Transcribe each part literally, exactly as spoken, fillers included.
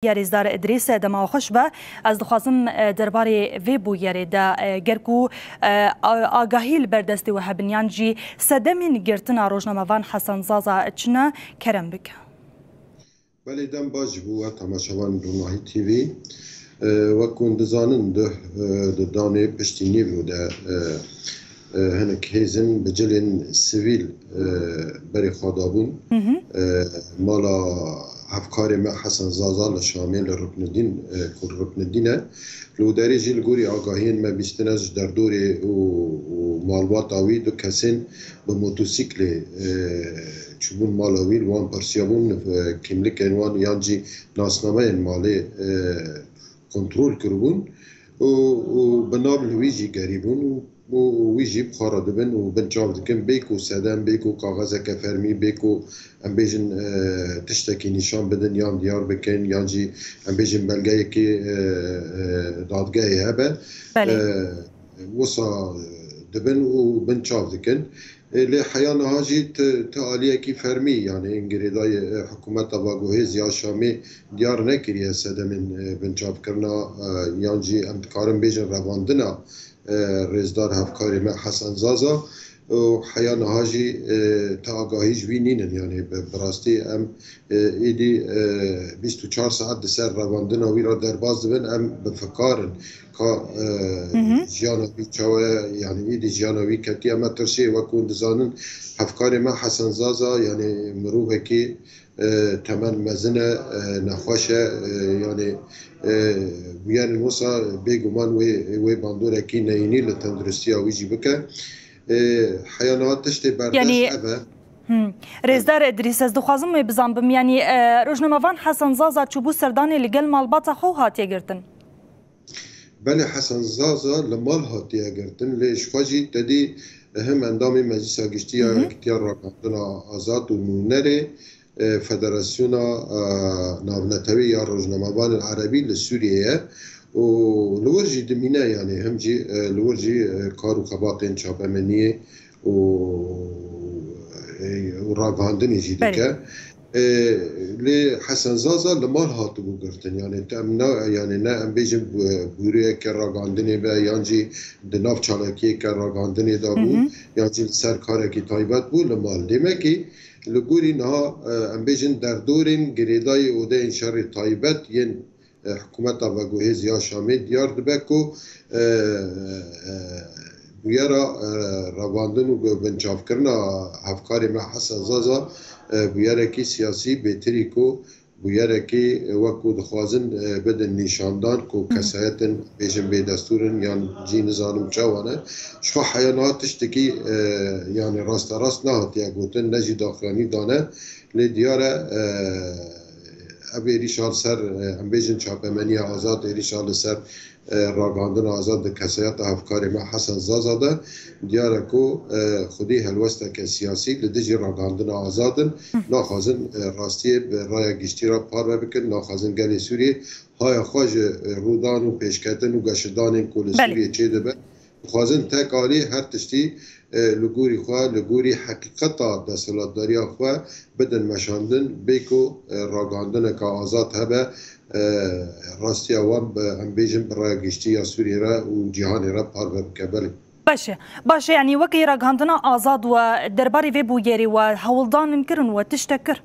Ya Rêzdar Idrîs, dema we xweş be. Ez dixwazim, e, derbarê vê bûyerê de, e, ger ku, e, a-, agahî li ber destê we hebin, yan jî sedemên girtina rojnamevan Hesen Zaza çi ne, kerem bike. Belê, dem baş ji bo we temaşevan Ronahî T V. E, wek ku hûn dizanin, di, e, di danê piştî nîvro de, e, e, hinek hêzin bi cilên sivîl, e, berê xwe dabûn. Hı hı. E, mala hevkarê me Hesen Zaza li Şamê, li Ruknedîn, e, ku li Ruknedîn e. Li wê derê jî li gorî agahiyên me bîstine ji derdorê û, û malbata wî, du kesên bi motosiklê, e, çûbûn mala wî, li wan pirsiyabûn, e, kîmlikên wan yan jî nasnameyên malê, e, kontrol kiribûn û, û bi nav li wî jî gerîbûn û, û, û wî jî bi xwe re dibin û binçav dikin, bê ku sedem, bê ku kaxezeke fermî, bê ku em bêjin, e, tiştekî nîşan bidin yan diyar bikin, yan jî em bêjin belgeyekê, e, e, dadgehê hebe. Belê. E, wisa, e, dibin û binçav dikin. E, lê heya niha jî ti, ti aliyekî fermî, yanî girêdayî, e, hikûmeta veguhêz ya Şamê diyar nekiriye sedemên, e, binçavkirina, e, yan jî em dikarin bêjin revandina, e, rêzdar hevkarê me Hesen Zaza. Û heya niha jî, e, ti agahî ji wî nînin, yanî bi, bi rastî em, e, êdî, e, bîst û çar saet di ser revandina wî re derbas dibin, em bi fikar in. Ka, e, Hı hı. jiyana wî çawa ye, yanî êdî jiyana wî ketiye me tirsê, wek hûn dizanin, hevkarê me Hesen Zaza, yanî mirovekî, e, temen mezin e, e, nexweş e, e, yanî, e, bûyerên wisa bêguman wê, wê bandorekî neyînî li tenduristiya wî jî bike. E, heya niha tiştê berdest Yanî, ev e. Hmm. Rêzdar Idrîs, ez dixwazim wê bizanbim, yanî, e, rojnamevan Hesen Zaza çûbû serdanê li gel malbata xwe û hatiye girtin? Belê, Hesen Zaza li mal hatiye girtin, lê ji xwe jî te dî hem endamê Meclisa Giştî ya Hı hı. Yekîtiya Ragandina Azad û nûnerê, e, Federasyona, e, Navnetewî ya Rojnamevanên Erebî li Sûriyê ye û li wir jî dimîne, yanî hem jî, e, li wir jî, e, kar û xebatên çapemeniyê û, e, û ragihandinê jî Belê. dike. E, lê Hesen Zaza li mal hatibû girtin. Yanî em na, yanî ne em bêjin bu-, bûroyeke ragihandinê be, yan jî di nav çalakiyeke ragihandinê de Hı bû, hı. yan jî li ser karekî taybet bû li mal. Demekî li gorî niha, e, em bêjin derdorên girêdayî odeyên şerê taybet yên, e, hikûmeta veguhêz ya Şamê diyar dibe ku, e, e, bûyera, e, revandin û binçavkirina hevkarê me Hesen Zaza, e, bûyerekî siyasî bêtirî ku bûyerekî, e, wek ku dixwazin, e, bidin nîşandan ku Hı. kesayet in, bêjin bêdestûr in yan jî nizanim çawa ne. Ji xwe heya niha tiştekî, e, yanî rasterast nehatiye gotin, ne jî daxuyanî dane. Lê diyar e, e, ev êrîşa li ser, e, em bêjin çapemeniya azad, êrîşa li ser, e, ragihandina azad di kesayeta hevkarê me Hesen Zaza de diyar e ku, e, xwedî helwesteke siyasî li dijî ragihandina azad in. Naxwazin, e, rastiyê bi raya giştî re parve bikin, naxwazin gelê Sûriyê haya xwe ji, e, rûdan û pêşketin û geşidanên ku li Belê. Sûriyê çêdibe, dixwazin tek alî her tiştî, e, li gorî xwe, li gorî heqîqeta desthilatdariya xwe bidin meşandin, bê ku, e, ragihandineke azad hebe, e, rastiya wan bi, em bêjin, bi raya giştî ya Sûriyê re û cîhanê re parve bike. Belê. Baş e. Baş e, yanî wekî ragihandina azad we derbarê vê bûyerê we hewldanin kirin we tiştek kir?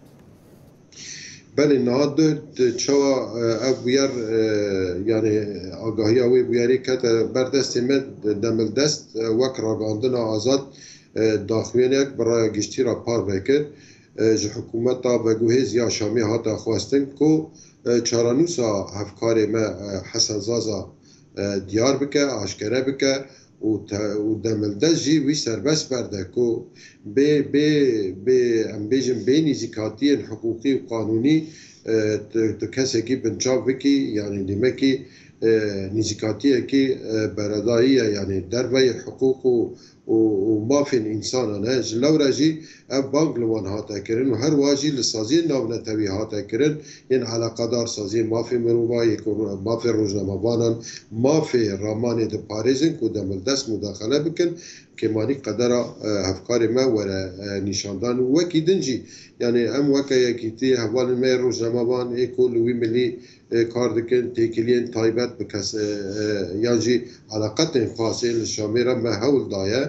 Belê, niha di, di çawa, e, ev bûyer, e, yanî agahiya wê bûyerê kete ber destê me, de-, demildest, e, wek ragihandina azad, e, daxuyaniyek bi raya giştî re parve kir. E, ji hikûmeta veguhêz ya Şamê hate xwestin ku, e, çarenûsa hevkarê me, e, Hesen Zaza, e, diyar bike, aşkere bike û te-, û demildest jî wî serbest berde ku bê, bê, bê, em bêjin, bê nîzîkatiyên hiqûqî û qanûnî, e, tu, tu kesekî binçav bikî, yanî demekî, e, nîzîkatiyekî, e, beredayî ye, yanî derveyî hiqûq û, û, û mafên însanan e. Ji lewre jî ev bang li wan hate kirin û her wiha jî li saziyên navnetewî hate kirin, yên eleqedar saziyên mafê mirovan, yê ku ro-, mafê rojnamevanan, mafê ramanê diparêzin ku demildest mudaxele bikin, kêmanî qedera, e, hevkarê me were, e, nîşandan û wekî din jî, yanî em weke yekîtî hevalên me yê rojnamevan ê ku li wî milî, e, kar dikin, têkiliyên taybet bi kes, e, e, yan jî eleqetên xas ên li Şamê re me hewl daye.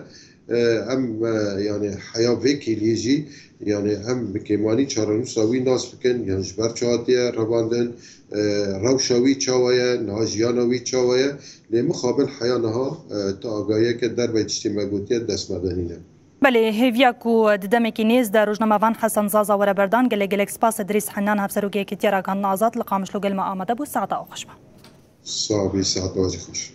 E, em, e, yani heya vê kêliyê jî, yani em bi kêmanî çarenûsa wî nas bikin, yan ji ber çi hatiye revandin, e, rewşa wî çawa ye, niha jiyana wî çawa ye. Lê mixabin heya niha, e, tu agahiyeke dervey tiştê me gotiye dest me de nîne. Belê, hêviya ku di demekî nêz de rojnamevan Hesen Zaza were berdan, gelek gelek spas Edrîs Henan, hevserokê Yekîtiya Ragihandina Azad li Qamişlo gel me amade bû. Saeta we xweş be. Sax bî, saeta we jî xweş.